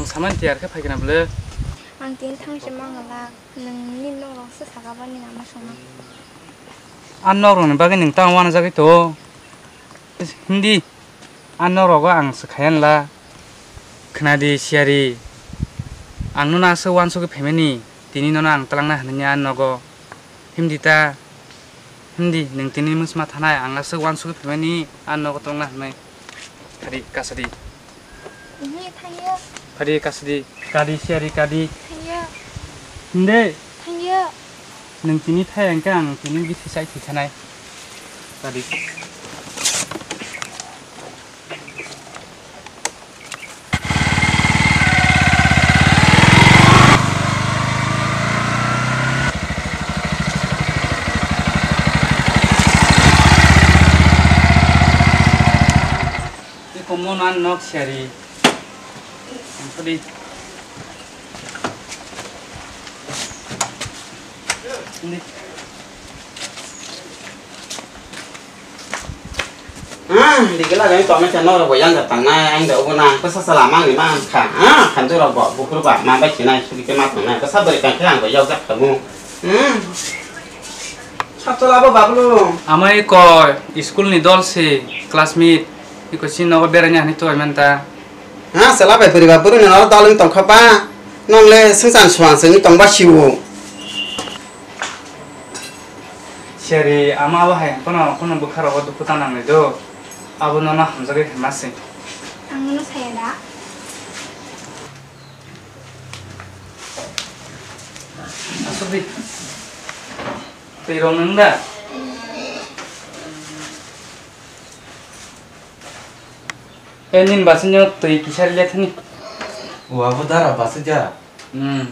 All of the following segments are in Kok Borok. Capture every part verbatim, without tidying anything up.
Saman tiyar khe phaikna bwle. Ang tin thang se mangala, nwng ni nok rok se saka bani nama songma. Ang nok rok ni bagwi nwng tang wana jagwi to. Hindi, ang nok rogo ang se khayan la. Khna di siyari. Ang nono aswk wansugwi phaimani, tini nono ang twlangna hwnwi ang nogo. Hindi ta. Hindi, nwng tini mwsma thanai, ang aswk wansugwi phaimani, ang nogo twlangna hwnwi. Phadi, kasa di. Ihi, thangyo. Phadi, kasa di. Kadi, siyari, kadi. Thangyo. Hindi. Thangyo. Nwng tini thai hwnkhe ang tini bisi chai thwi thanai. Kadi. Iko mono ang nok siyari. Ang pudi. Hindi. Ah, dikela gani tongna cha norok bo yang tangnai, ang da ubo na, bwsa sala mangni mang kha. Ah, khanju rok bo, bukhur ba, ma bai chinai, suri ke ma tangnai, bwsa bwrwi tang khe ang bo yok jak khamu. Hmm. Sab tola bo bablu. Amai ko school ni dol si classmate, iko si nogo beraina hani to manta. Ha, sala bai bwrwi ba bwrwi no dol wng tong kha ba. Nong le swngchan swang se wng tong ba siwo. Seri ama abo hai kono kono bwkha rogo dukhu ta nang nai do. Abo nono hamjagwi hema se. Ang nono saya da. Asuk di. Twi rong nang da. E nin basinyo twi kisa le thani. Wa bo dara basi ja. Hmm.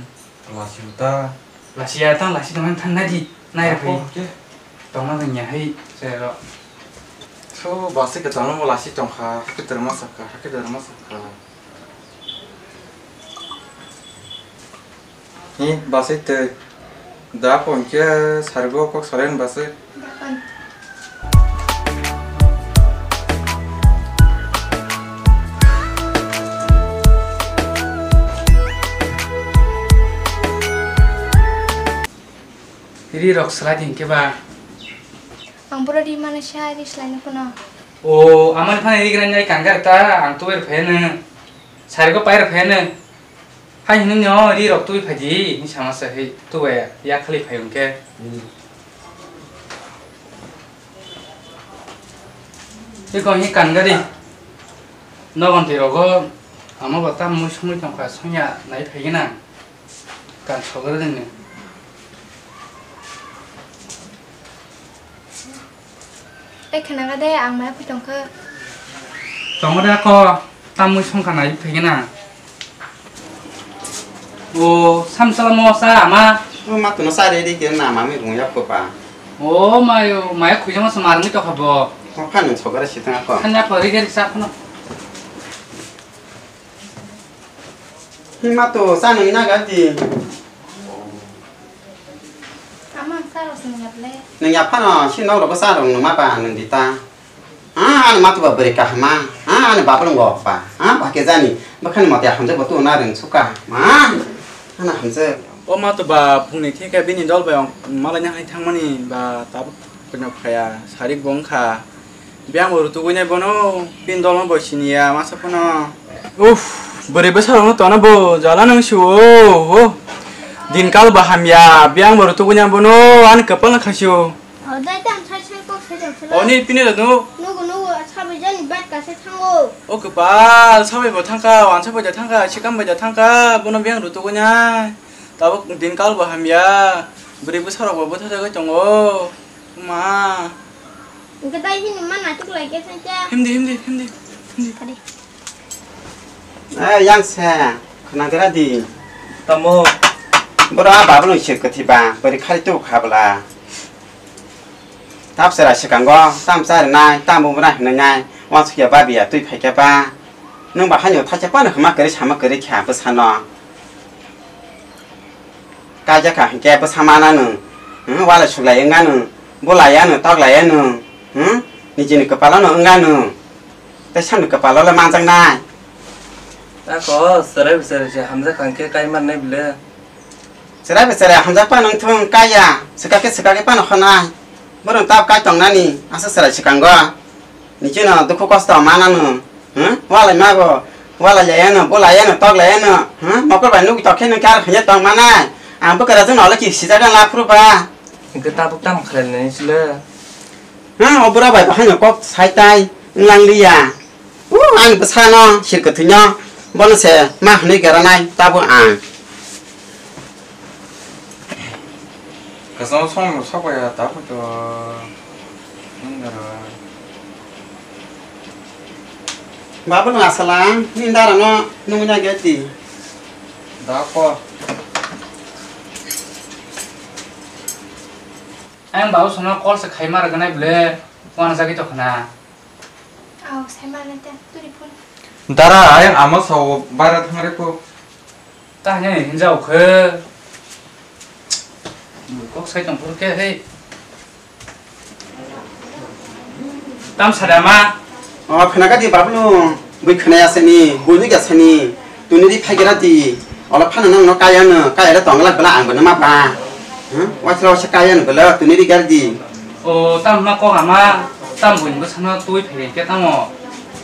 Lasi uta. Lasi ya tang lasi tong than nadi. Nai ko. Tong na nya hai se ro. So basi ke tong mo lasi tong kha, ke ter ma sa kha, ke ter ma sa kha. Hi, basai twi. Da phone khe sarigo kok salai basai. Ri rok salai din khe ba. Ang boro ri mano sa ri salai no kuno. O, amani phani ri gran jai kangkar ta, ang tuber phai no. Sarigo pai rok phai no. Hai hwnwi no ri rok twi phai di, hwnwi sama se hai twi ya khali phai hwnkhe. Hmm. Iko hi kan gari. Nogon twi rogo ama bo tam mui sumui tongkha songya nai phai gana. Kan sogre dini. Tei khwnaga de, ang maya phui tongkha. Tongo de ako, tamwi songkha nai phai gana. O, samsala mo sa ama. O ma tuno sa re de ke na mami rung ya ko pa. O mayo, maya khui jama sa marni to khabo. Mo phan nung sogara sitang ako. Khanya ko ri gari sa khano. Hima to sa nung na ga di. Ama ang sa rok sini yap le. Nung yap phano si nok rok sa rok nung ma ba nung di ta. Ah, ani matu ba beri kahma. Ah, ani bablong go pa. Ah, ba ke jani. Bakhani mate hamjak bo tu na reng suka. Ma. Ana hamjak. O matu ba phungni thika bini dol bai malai nang hai thangmani ba tabuk kuno phaya sarik bong kha. Biyang bo rutugwi nai bono, pin dolma bo siniya, masa phano. Uff, bwrwi bwsa rokno tona bo, jala nang sio, o. Din kal bo hamya, biyang bo rutugwi nai bono, ani kwpal no khasio. O, dai tang sai sai kok sai tang sai. Oni pini da no. Nugo nugo, sabai jani bat ka sai thango. O kwpal, sabai bo thangka, wansa bai da thangka, sikam bai da thangka, bono biyang rutugwi nai. Tabuk din kal bo hamya, bwrwi bwsa rok bo bwtha jagwi tongo. Ma. Hingke tai hini ma naituk lai khe thangkhe. Himdi, himdi, himdi, himdi. Ade. Eh, yang se, khna dera di. Tamo. Boro a babu nung sir kwthi ba, bari khali tu kha bla. Tap sera sikango, tam chari nai, tam bu nai hwnwi nai, wansuk ya babi ya twi phai khe ba. Nung ba hanyo thacha pano hma kwrwi sama kwrwi kha bwsano. Kaijak kha hinkhe bwsa mana nwng, hmm, walai suklai wngya nwng, bulaiya nwng, toklaiya nwng, hmm, nijini kwpalo nwng wngya nwng, tei samni kwpalo le manjaknai. Ako, chwrai bwchwrai se hamjak kha hwnkhe kai mannai bwle. Chwrai bwchwrai hamjak phano wngthung, kaiya, swkakhe swkakhe phano khonai. Borok tab kai tongnani, aswk chwrai swkango. Nichino dukhu kosto manano, hmm? Walai mago, walai layano, bo layano, tok layano, hmm? Mokol bai nugwi tokhe nung khe ar hwnye tong manai. Ang bwkra jwngno ole ki sijak na laphuru ba. Hwnkhe tabuk tamo khlainani sile? Hmm, o bura bai bahaino kok sai tai, wnglang liya. Uh, ani bwsano, sir kwthwino, bono se ma hwnwi geranai, tabuk ang. Kasano song no sokya ta photo. Babu no asala, ni dara no nungna geti. Da ko. Ang babu sono call se khaima rwgwnai bwle, wana jagwi to khna. Aw, sai mane te, turi phone. Dara, ayang ama sao bara thangre ko. Ta hanya hinjao khe. Kok sai tong phuru khe, hei. Tam sada ma. O, khna ka di bablu, bui khna ya sani, bui ni ga sani. Tuni di phai gira di. Ola phano nang no kaya no, kaya le tong la bela ang bana ma ba. Huh? Wa sra wa sa kaya no bela, tuni di gar di. O, tam ma kok ama, tam bui ni bwsano tui phai ke tamo.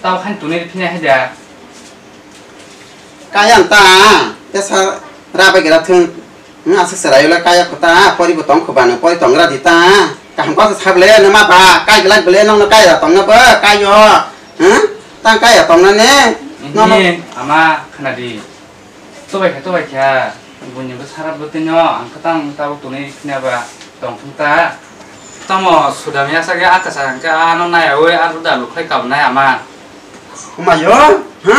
Tao khan tuni di phina hai da. Kaya ta, tesa rabai gira thung. Hmm, aswk chwraio le kaya kho ta, pori bo tong kho bano, pori tong gra di ta. Kaham kok sa bwle, no ma ba, kai glak bwle, nong no kaya tong na ba, kayo. Hmm? Tang kaya tong na ne? No, no. Ini, ama, khna di. Tobai kha, tobai kha. Buini bo sara bwtwi no, ang kha tang tabo tonwi khna ba, tong thung ta. Tamo sudam ya sa ge akasa hwnkhe ano naya oi, aro da lukhai kabnai ama. Omayo, ha?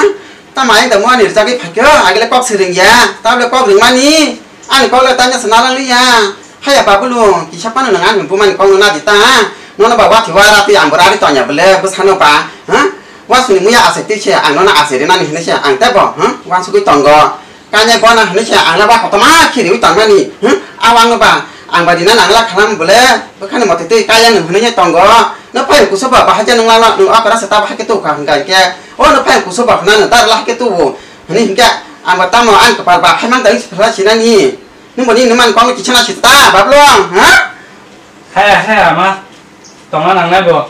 Tamo ai da mo ani rjagwi phaikhe, agile kok swrwng ya, tabole kok rwngmani, ani kok le tanya sana lang ya. Haya babulu, kisa pano nang ani bumani kok no nadi ta, nono ba wathi wara twi ang borari tonya bole, bwsano ba, ha? Wasuni muya asai twi se, ang nono asai rinani hinwi se, ang tebo, ha? Wansugwi tongo. Kanya gona hinwi se ang laba kotorma khiriwi tongmani, hmm? Awang ba ang ba dina nangla khalam bole, bwkhani mote twi kaya nung hinwi tongo. No phai kusu ba bahai je nung lala nung akara se ta bahai ke tu kha hingka ke. O no phai kusu ba hwnna nung ta la ke tu bo. Hinwi hingka ang ba tamo ang kepal ba hai man dai sipra sinani. Nung bo ni nung man kong kichana sita bablo, ha? Haya, haya, ama. Tongna nangnai bo.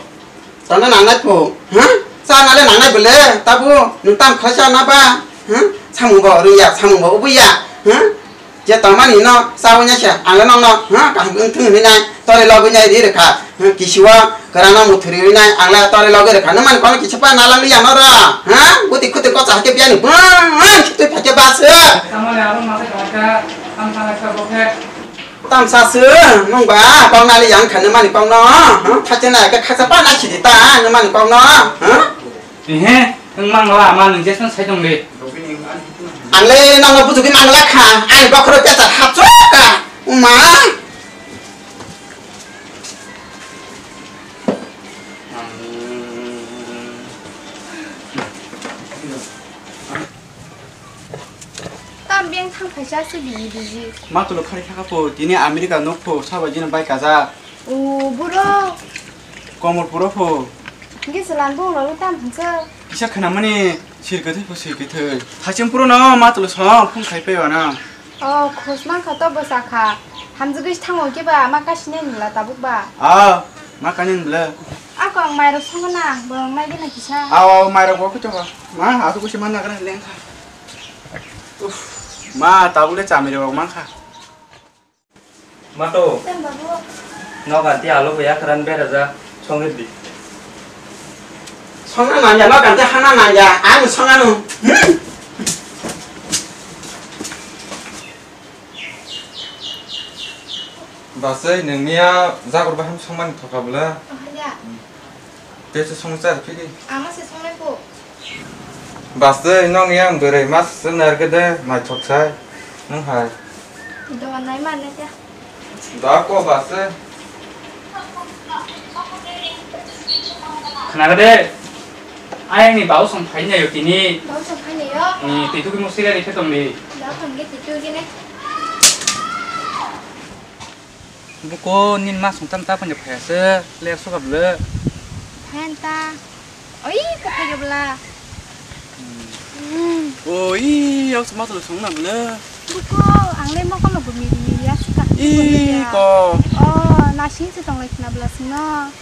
Tongna nangnai phu. Ha? Chana le nangnai bole. Tabu nung tam khlai chana ba. Ha? Samung bo rwya, samung bo ubuya. Ha? Je tongmani no chawi na se ang le nong no. Ha? Kaham wng thung hinwi nai. Tore logwi nai ri rwkha. Ha? Kisiwa kwrang no muthuri ri nai. Ang le tore logwi rwkha. Nung man kono kisa pa nalang liya no ro. Ha? Buti khuti ko cha ke biyani. Bang, bang, khitui phai ke bas. Tamale aro masa kaka, am sana kha bokhe. Tamsa se, nung ba, kok nali yang khan mani kok no, hmm, khache na ke khacha pa na chidi ta, nung mani kok no, hmm? Ehe, nung mang la, ma nung jesno sai tong de. Ang le nang no buju ki mang la kha, ai bokhro te ta hap chok ka, uma. Tam beng thang phaisa se bini biji. Ma tulo khari khaka pho, tini America nok pho, sabo jino bai kaja. O buro. Komor puro pho. Ge selan bung lo tam hansa. Kisa khana mani sir kethai pho sir kethai. Hachim puro no ma tulo song phung khai pe wana. O khosmang kha to bwsa kha. Hamjagwi thango khe ba ma kasine nila tabuk ba. A ma kani nila. Ako ang mairok songna, bo ang mai gana kisa. Aw aw mairok bo kuto. Ma aku kusi mana kana lengkha. Uff, ma tabuk le chamiri rok mankha. Mato. Tem babu. No ganti alo bo yakran bera ja songri di. Songna nangya, no ganti hana nangya, ang songanu. Hmm. Basai, nungni a jagor baham songmani thoka bwla? Oho ya. Tei se songchar phiri. Ama se songnai po. Basai, nokni yang bwrwi mas se narwkhe de naithok sai. Nung hai. Do nai man na kya? Da ko basai. Khna de. Ayang ni bau song phai nai yo tini. Bau song phai nai yo? Ni tei tu ki mo sira ri khe tong di. Da tong ge tei tu ge ne. Buko nin ma song tam ta phanya phaya se le so gab le. Phan ta. Oi, ka phai gab la. Hmm. Hmm. Oi, yau sama tulo song na bwle. Buko, ang le mokolo bo miri miri asika. Ih, ko. O, nasing se tong lai khna bwla singno.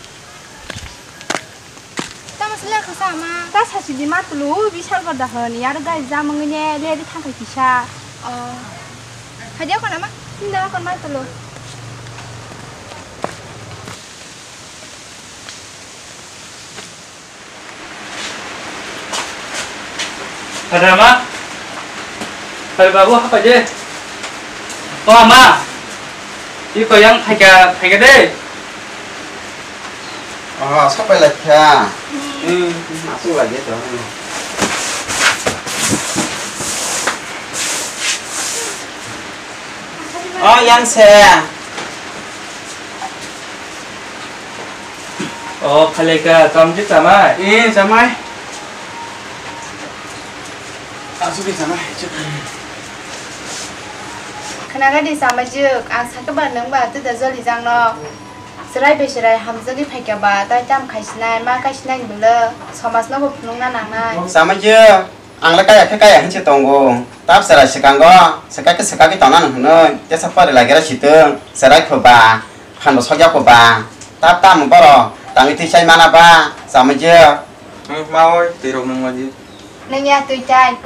Tamo sila khasa ama. Ta sasi di ma tulu, bisal gorda hon, yar gai jamang ne, le di thang kai kisa. O. Hadia ko nama? Hinda ko ma tulu. Ada ma? Ada babu apa je? Oh ama, iko yang phaika phaika de. Oh, sampai lagi ya. Hmm. Masuk lagi tuh. Oh, yang saya. O phalika, chamjik chamai? Eh, chamai. Asuk di chamai. Khnaga di chamaijuk, ang sakhe ba nwng ba twi da joli jang no. Chwrai bai chwrai hamjagwi phaikha ba, tai tam khaisinai, ma kaisinai ni bwlw, somaj no bo phunukna nangnai. Chamaijuk. Ang le kaya khe kaya hinwi se tongo. Tab chwrai swkango, swkak khe swkagwi tongna nang hwnwi, tesa pori lagira sitwng, chwrai kho ba, phan bo sokya kho ba. Tab tamo borok tangwi twi chai mana ba, chamwi je. Hmm, ma oi, twi rok nung ma di. Nung ya twi chai.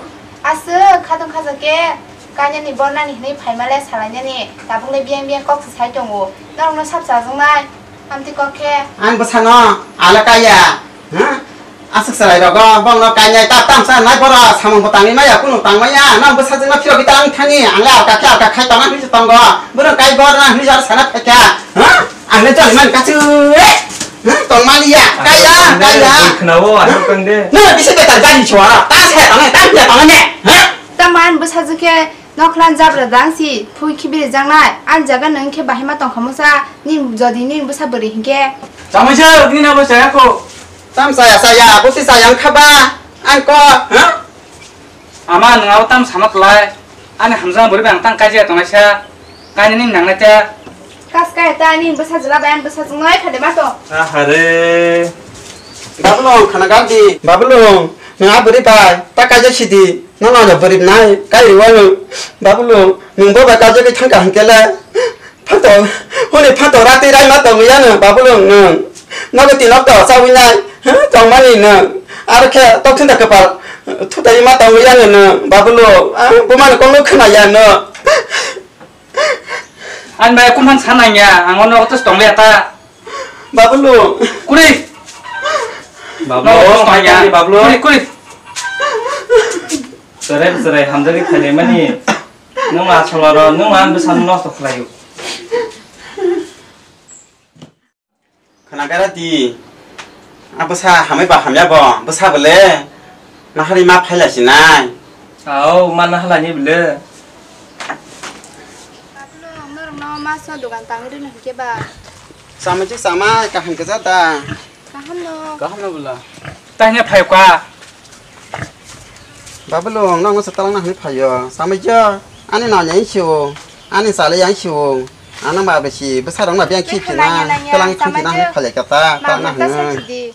Aswk khatung khaja khe, kainani bornani hwnwi phaima le salainani, tabuk le biyang biyang kok se sai tongo. Norok no sap chajaknai, amtwi kok khe. Ang bwsano, ala kaya. Ha? Aswk chwrai rogo, bongno kainai ta tamsa nai boro samung bo tangwi maya, kunu tang maya, nang bwsajwk no phirogwi ta wng thani, ang le alka khe alka khai tongna hinwi se tongo, bono kai bor na hinwi jaro sana phaikha, ha? Ang le jani man kachu, eh? Ha? Tong mani ya, kaya, kaya. Khnawo, aswk tong de. No, bisi betar jani chwara, ta se tong, ta se tong ne, ha? Ta man bwsajwk khe, Nokhlan jabra dang si, phui khibi rijak nai, ani jaga nwng khe bahai ma tong kha musa, ni jodi ni bwsa bwrwi hinkhe. Chamai se, ni na bo chaya kho. Tam chaya chaya, bo si chaya wng kha ba, ang ko, ha? Ama nwng abo tam sama klai, ani hamjak bwrwi bai ang tang kaijak tong naisa, kainwi ni nang nai ta. Kas kai ta ni bwsa jwla bai ani bwsa jwng noi khade ma to. Ahare. Babulung, khana gam di. Babulung, nwng a bwrwi bai, ta kaijak si di. Nono no bwrwi nai, kai rwi wano. Babulung, nwng bo bai kajagwi thangkha hinkhe le. Phato, hwnwi phato ratwi raima tongwi yano, Babulung nwng. Nogo tinok to chawi nai, ha, tongmani nwng. Aro khe tok thunda kwpal, thutai ma tongwi yano nwng, Babulung. Ah, bumani kokno khna yano. Ani bai kumhan sanang ya, ang ono otos tong le ta. Babulung. Kuri. Babulung, no, otos tong ya. Babulung. Kuri, kuri. Serai serai hamjagwi thani mani. Nung asolo ro, nung ang bwsa nosto khlaio. Khana gara di. A bwsa hamai ba hamya bo, bwsa bole. Nahari ma phaila sinai. Au, ma nahalani bole. Babulung, norokno ma sno dogan tangwi rwna hinkhe ba. Chamai se chamai, kaham khe ja da. Kaham no. Kaham no bwla. Tahne phaikha. Babulung, nokno se talangna hwnwi phaio. Chamai je, ani nanya sio, ani chalai yang sio. Ano ma besi, bwsa rok ma biyang khiphina, nanya, nanya, talang khiphina hwnwi phailai kha ta, ma talangna hwnwi.